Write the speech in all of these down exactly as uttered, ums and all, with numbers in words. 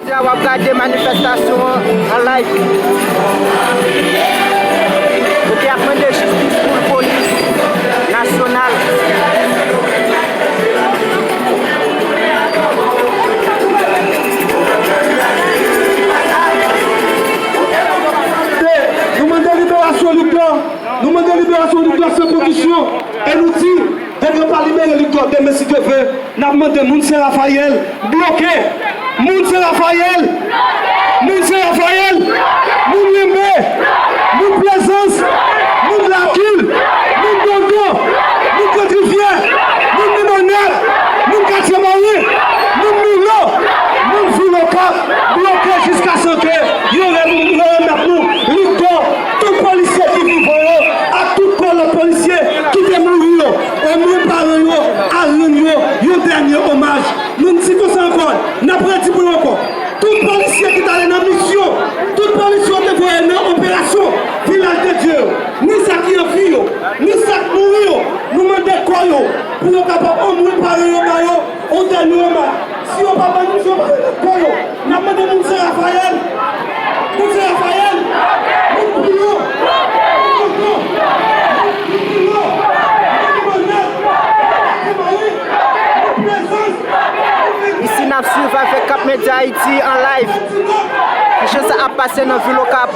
Jodi a w ap gade manifestasyon an an live. Kote y ap mande jistis pou polis nasyonal. Nou mande liberasyon Luc Dor. Nou mande liberasyon Luc Dor san kondisyon. E nou di, depi yo pa libere Luc Dor demen, si Dye vle, n ap mande moun Sen Rafayèl bloke. Moun Sen Rafayèl. Moun Sen Rafayèl. Moun Lenbe. Moun Plezans. Moun Lakil. Moun Dondon. Moun Grande Rivière. Moun Limonad. Moun Katye Mori. Moun Milo. Moun Vil Okap. Bloke jiskaske yo re-, yo remèt nou Luc Dor. Tout polisye ki vivan yo, ak tout kò lòt polisye ki te mouri yo, omwen paran yo al rann yo yon dènye omaj. Nou di konsa ankò, n ap redi pou yo ankò. Tout polisye ki t ale nan misyon, tout polisye yo te voye nan operasyon Vilaj de Dye yo, ni sa ki an vi yo, ni sa k mouri yo, nou mande kò yo pou yo kapab omwen paran yo ba yo yon dènye omaj. Si yo pa ban nou, si yo pa remèt kò yo, n ap mande moun Sen Rafayèl, moun Sen Rafayèl, moun Bouyon, moun Tonton, moun Milo, moun Limonad, moun Katye Mori, moun Plezans, moun Lenbe. Isi n ap swiv avèk Cap Media Haïti an live kijan sa ap pase nan vil Okap.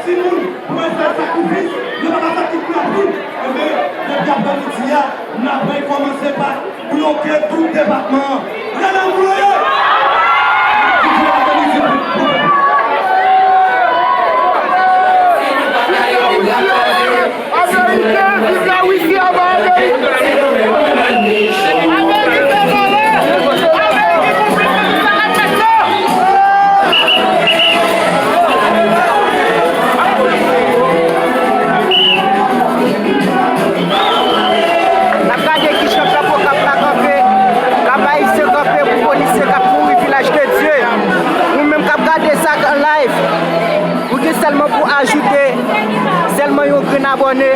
Timoun, pou yo fè sakrifis, yo pa ka fè tout lapli. Ebyen, depi aprèmidi a, n ap rekòmanse pa bloke tout depatman an. Gade anmwey! Ki di aprèmidi pou, pou pèp la. Ameriken, viv Larisi, aba Ameriken! Ameriken vòlè! Ameriken pou fini sa ap fèt la! N ap gade kijan pèp Okap la kanpe, Kap Ayisyen kanpe pou polisye k ap mouri Vilaj de Dye. Ou menm k ap gade sa an live, ou gen sèlman pou ajoute sèlman yon grenn abòne.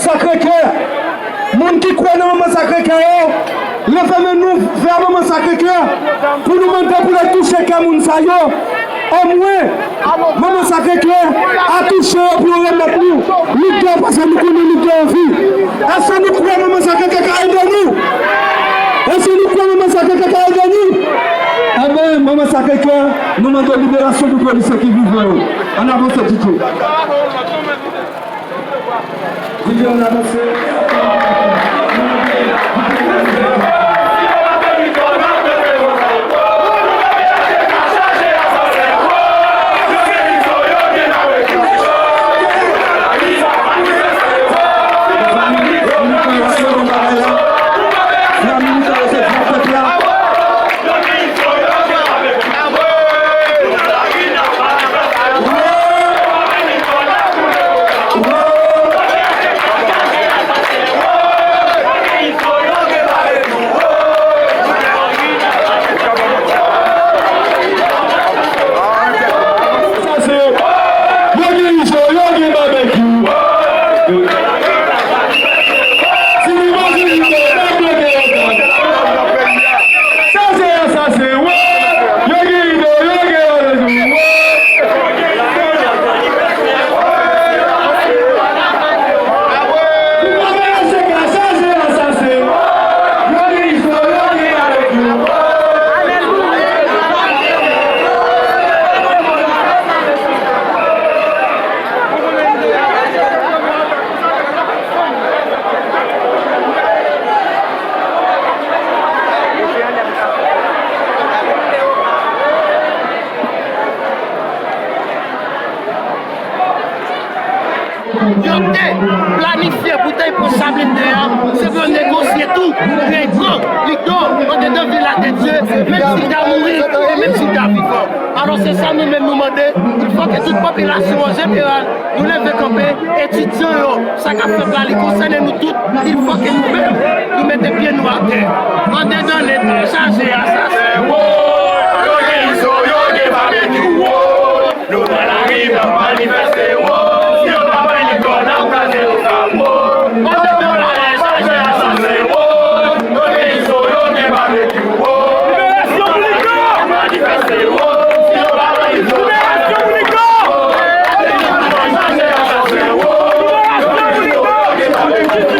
Sakre Kè. Moun ki kwè nan Manman Sakre Kè yo, leve men nou vè Manman Sakre Kè pou nou mande pou l touche kè moun sa yo. Omwen, Manman Sakre Kè a touche yo pou yo remèt nou lidè, paske nou konnen lidè anvi. Èske nou kwè Manman Sakre Kè ka ede nou? Èske nou kwè Manman Sakre Kè ka ede nou? Ebyen, Manman Sakre Kè, nou mande liberasyon pou polisye ki vivan yo. Ann avanse, Tito. Videyo an avanse. Yo gen izo, yo gen babekyou. Si nou pa vini, yo pa bloke yo. Sa se, sa se, wè. Yo gen izo, yo gen babekyou. Pou pa mele se ka, sa se, sa se, wè. Yo gen izo, yo gen babekyou. Yo te planifye pou te pran sa blende a, se pou yo negosye tou, Reygan, Lido, andedan Vila de Dye, menm si l ta mouri, e menm si l ta vivan. Alò, se sa nou menm nou mande, il faut que tout popilasyon an jeneral, nou leve kanpe, etidyan yo, sa k ap fèt la, li konsène nou tout, il faut que nou menm, nou mete pye nou atè. Andedan Leta, chaje asasen, wo! Yo gen izo, yo gen babekyou, wo! Nou nan lari, n ap manifeste, wo! Si yo pa bay li kò, n ap kraze yo kamo! Andedan palè, chaje asasen, wo! Yo gen izo, yo gen babekyou, wo! Liberasyon pou Lido! Manifeste, wo! Si yo pa bay li kò, n ap kraze yo kamo! Liberasyon pou Lido! Liberasyon pou Lido!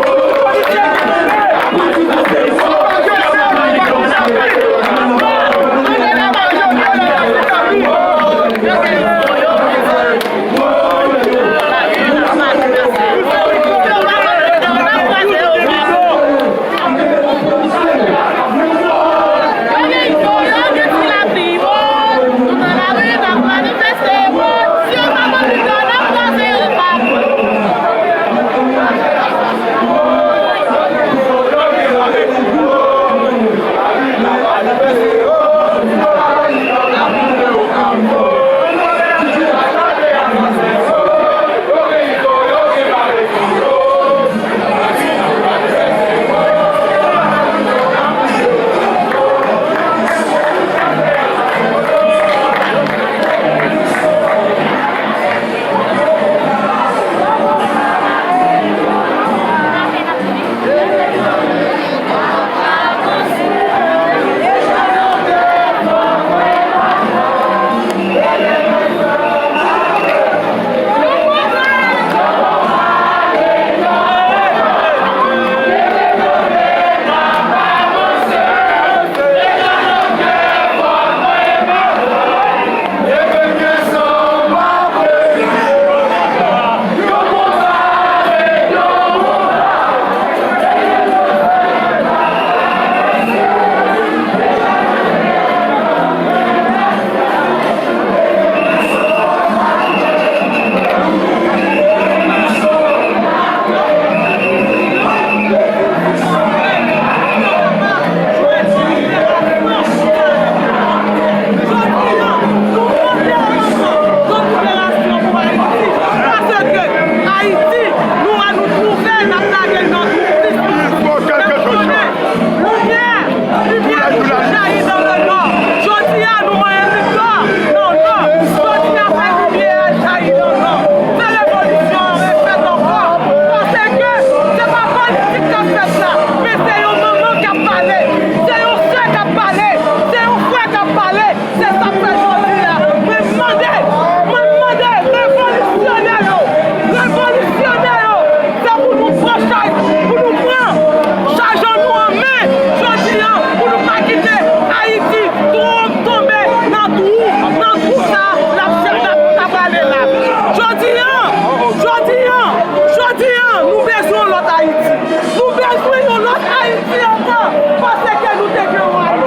Nou bezwen yon lòt Ayiti. Nou bezwen yon lòt Ayiti ankò, paske nou te gen yon Ayiti.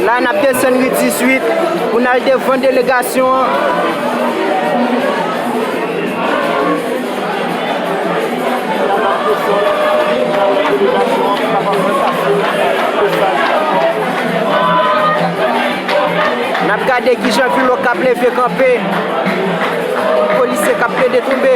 La, n ap desann ri dizuit pou n al devan delegasyon an. N ap gade kijan vil Okap leve kanpe. Polisye k ap plede tonbe.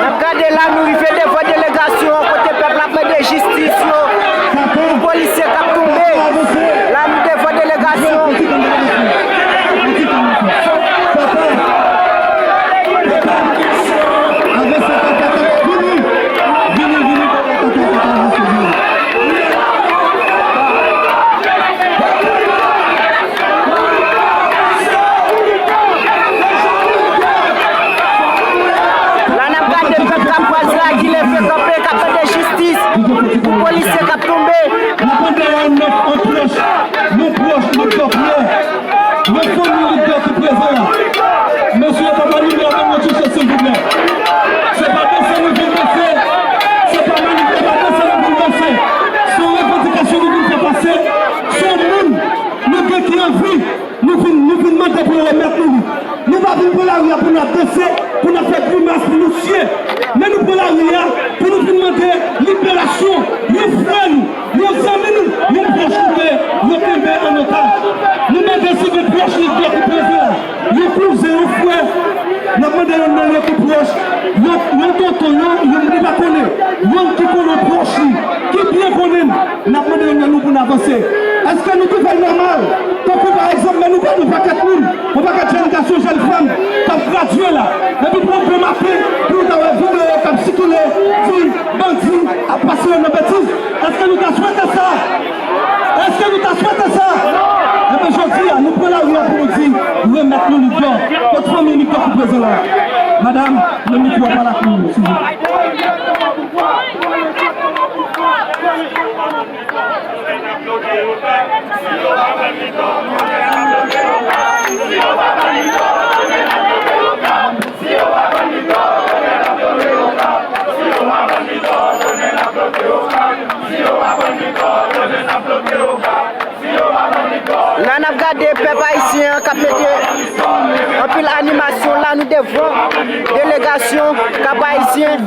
N ap gade la, nou rive devan delegasyon an kote pèp la ap mande jistis yo pou polisye k ap tonbe. La, nou devan delegasyon. La n ap gade pèp k ap kwaze a ki leve kanpe, k ap mande jistis pou polisye k ap tonbe. N ap mande yon nèf an pwòch, yon pwòch, yon dòk, yon fanmi lidè ki prezan la. Mesye, papa nou, nou ap touche, silvouplè. Se pa danse nou vin danse. Se pa manif, se pa danse nou vin danse. Se yon revandikasyon nou vin fè pase. Se yon moun nou gen ki anvi. Nou vin, nou vin mande pou yo remèt nou li. Nou pa vin pran lari a pou n ap danse, pou n ap fè grimas, pou nou tiye. Men nou pran lari a pou nou vin mande liberasyon yon frè nou, yon zanmi nou, yon pwòch nou te, yo kenbe an otaj. Nou mande si gen pwòch lidè ki prezan la, yon kouzen, yon frè. N ap mande yonn nan yo ki pwòch, yon, yon tonton, yon, yon moun li pa konnen, yonn ki konnen pwòch li, ki byen konnen l. N ap mande yonn nan nou pou n avanse. Èske nou tou fè l nòmal? Tankou pa egzanp, men nou pa yon pakèt moun, yon pakèt jèn gason, jèn fanm k ap gradye la. Epi pran bon maten, pou nou ta wè videyo k ap sikile, di bandi ap pase yo nan betiz. Èske nou ta swete sa? Èske nou ta swete sa? Ebyen, jodi a, nou pran lari a pou nou di, remèt nou Louidor. Kot fanmi Louidor ki prezan la? Madanm, nan mikwo a, pale ak nou, silvouplè. La n ap gade pèp ayisyen an k ap mete anpil animasyon la, nou devan delegasyon Kap Ayisyen.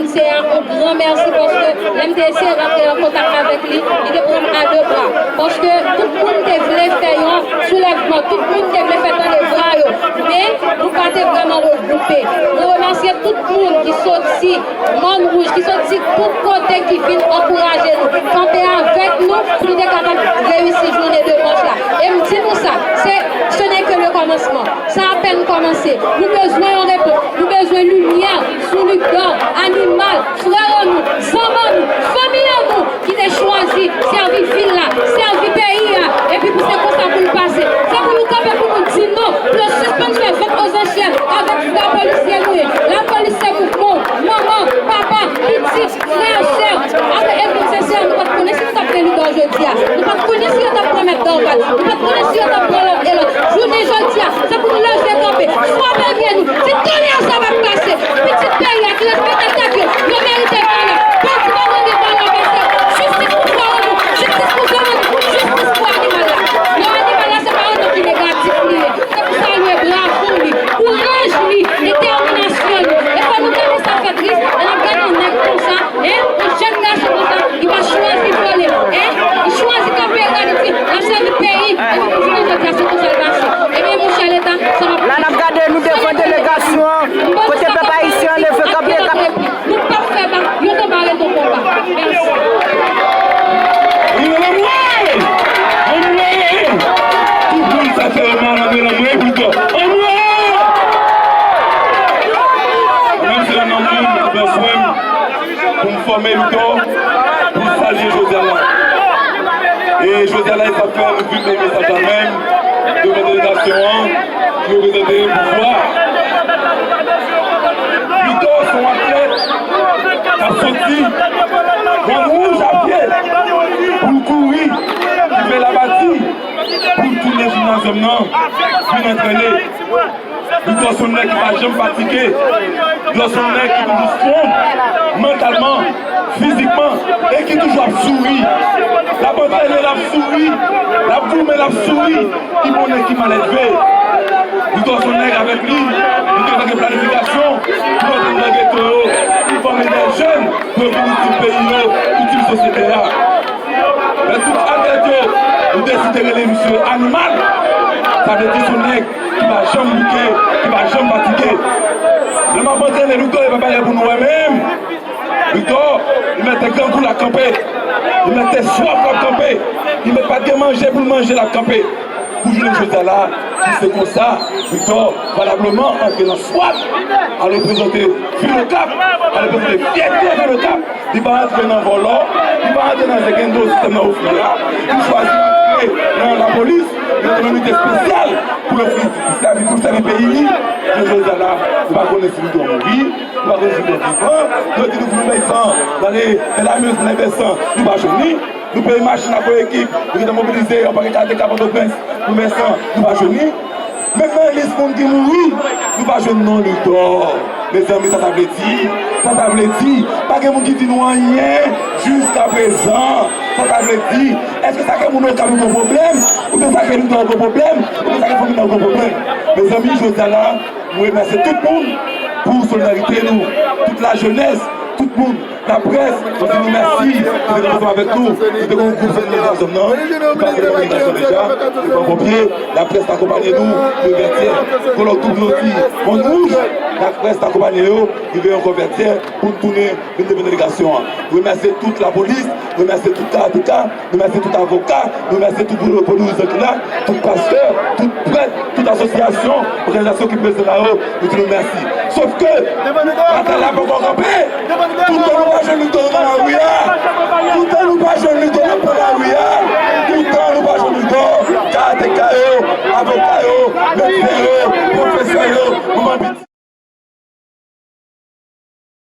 Komisè a yon gran mèsi paske lè m te eseye rantre an kontak avèk li, li te pran m a de bra. Paske tout moun te vle fè yon soulèvman, tout moun te vle fè tande vwa yo. Men, nou pa te vrèman regwoupe. Mwen remèsye tout moun ki soti Mòn Wouj, ki soti tout kote, ki vin ankouraje nou, kanpe avèk nou pou nou te kapab reyisi jounen dimanch la. E m di nou sa, se, ce n'est que le commencement. Sa apèn kòmanse. Nou bezwen yon repons. Nou bezwen limyè sou Luc Dor, Animal, frè an nou, zanmi an nou, fanmi an nou ki te chwazi sèvi vil la, sèvi peyi a, epi pou se konsa pou l pase. Se pou nou kanpe pou nou di non, pou yo sispann fè vant ozansye avèk frè polisye nou ye. Lapolis se pou nou, manman, papa, pitit, frè, sè. Avèk, e nou sensè, nou pa t konnen si nou t ap gen Luc Dor jodi a. Nou pa t konnen si yo t ap pran mèt Dorval. Nou pa t konnen si yo t ap pran lòt e lòt. Jounen jodi a, se pou nou leve kanpe, frape pye nou. Se tonnè sa p ap pase. Pitit peyi a ki respekte tèt yo, yo merite valè. Bandi pa mande valè pase. Jistis pou frè nou, jistis pou zanmi nou, jistis pou animal la. Non, animal la se pa yon non ki negatif li ye. Se pou salye bravo li, kouraj li, detèminasyon li. E fò nou gade sa fè tris, lè n ap gade yon nèg konsa, en, yon jèn gason konsa, li pa chwazi vòlè, en, li chwazi kanpe rad, li di, l ap sèvi peyi, epi pou jounen jodi a, se konsa l pase. Ebyen, monchè Leta, sa m ap... La n ap gade, nou devan delegasyon an, kote pèp ayisyen an leve kanpe, k ap Nou p ap fè ba, yo te bare ton konba. Mèsi. Anmwe! Anmwe! Tout moun sa fè yo mal, anmwe, anmwe, plito. Anmwe! Mwen menm se nan moun ki pran swen m pou m fòme Ludo, pou m salye jodi a la. E jodi a la, e sa fè nou vin bay mesaj la menm devan delegasyon an. Ki reprezante pouvwa. Ludo se yon atlèt k ap soti Mòn Wouj a pye pou l kouri rive Labadi pou l tounen jimnazyòm nan vin antrene. Ludo se yon nèg ki pa janm fatige. Ludo se yon nèg ki toujou strong mantalman, fizikman, e ki toujou ap souri. L ap antrene, l ap souri. L ap goumen, l ap souri. Ki bonnen, ki malelve. Ludo se yon nèg avèk li, li te gen planifikasyon pou antre nan geto yo, pou fòme de jèn, pou yo vin itil peyi yo, itil sosyete a. Men tout atlèt yo, nou deside rele misye Animal. Sa vle di se yon nèg ki pa janm bouke, ki pa janm fatige. Lè m ap antrene Ludo, e pa bagay pou nou wè menm. Ludo, li mete grangou l ap kanpe. Li mete swaf l ap kanpe. Li met pa t gen manje pou l manje l ap kanpe. Pou jounen jodi a la, pou se konsa, Ludo valableman antre nan swad, al reprezante vil Okap, al reprezante fyète vil Okap. Li pa antre nan vòlò, li pa antre nan zegendo sistèm nan ofri a. Li chwazi antre nan lapolis, li antre nan inite espesyal pou l ofri, pou sèvi, pou sèvi peyi li. Jounen jodi a la, nou pa konnen si Ludo mouri. Nou pa konn si nou vivan. Yo di nou pou nou bay san. Nan le, nan lame, nou bay san. Nou pa jwenn li. Nou peye machin ak yon ekip. Nou gentan mobilize yon pakèt K T K Pòtoprens pou bay san. Nou pa jwenn li. Menm nan lis moun ki mouri, nou pa jwenn non Ludo. Mezanmi, sa sa vle di? Sa sa vle di? Pa gen moun ki di nou anyen jiskaprezan. Sa sa vle di? Èske sa ke moun yo ka gen pwoblèm? Oubyen sa ke Ludo gen pwoblèm? Oubyen sa ke fanmi nan gen pwoblèm? Mezanmi, jodi a la, nou remèsye tout moun pou solidarite nou, tout lajenès, tout moun, laprès, nou di nou mèsi, nou te ansanm avèk nou, nou te gen yon gwoup fè nou nan zòn nan, nou pa gen kominikasyon deja, nou pran konpye, laprès t akonpanye nou, de Vètyè, kolòk tou nou di, Mòn Wouj, laprès t akonpanye yo, rive ankò Vètyè, pou n tounen vin devan delegasyon an. Remèsye tout lapolis, remèsye tout karateka, remèsye tout avoka, remèsye tout vodou, vodouyizan ki la, tout pastè, tout prèt, tout asosyasyon, òganizasyon ki prezan la yo, nou di nou mèsi. Sòf ke batay la poko kanpe,